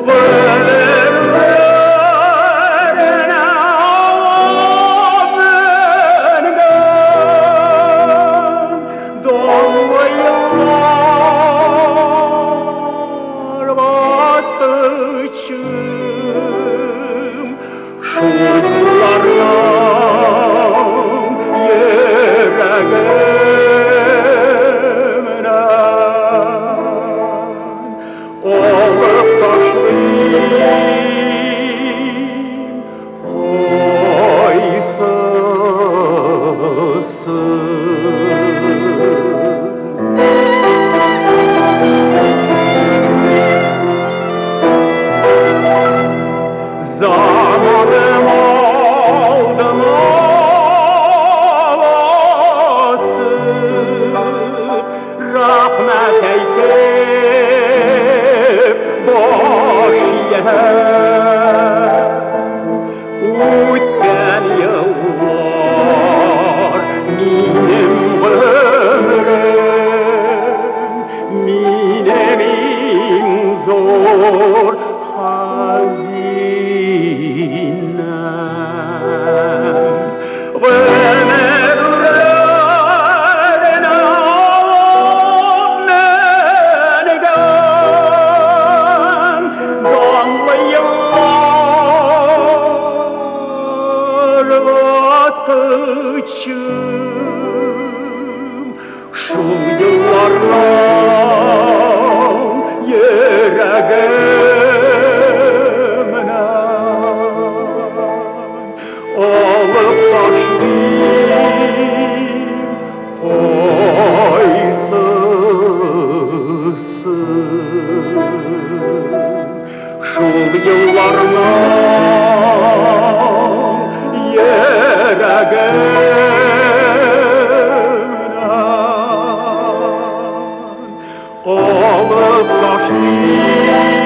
Гомерләренә алып менгән Данлы еллар баскычым. Шул юлларның йөрәгемнән алып ташлыйм кайсысын. Zamanım aldım basıp, rahmet eytip boş yer. Үткән еллар минем гомерем, минем иң зур хазинәм. Гомерләренә алып менгән Данлы еллар баскычым. Шул елларның йөрәгемнән алып ташлыйм кайсысын. Шул елларның йөрәгемнән алып ташлыйм.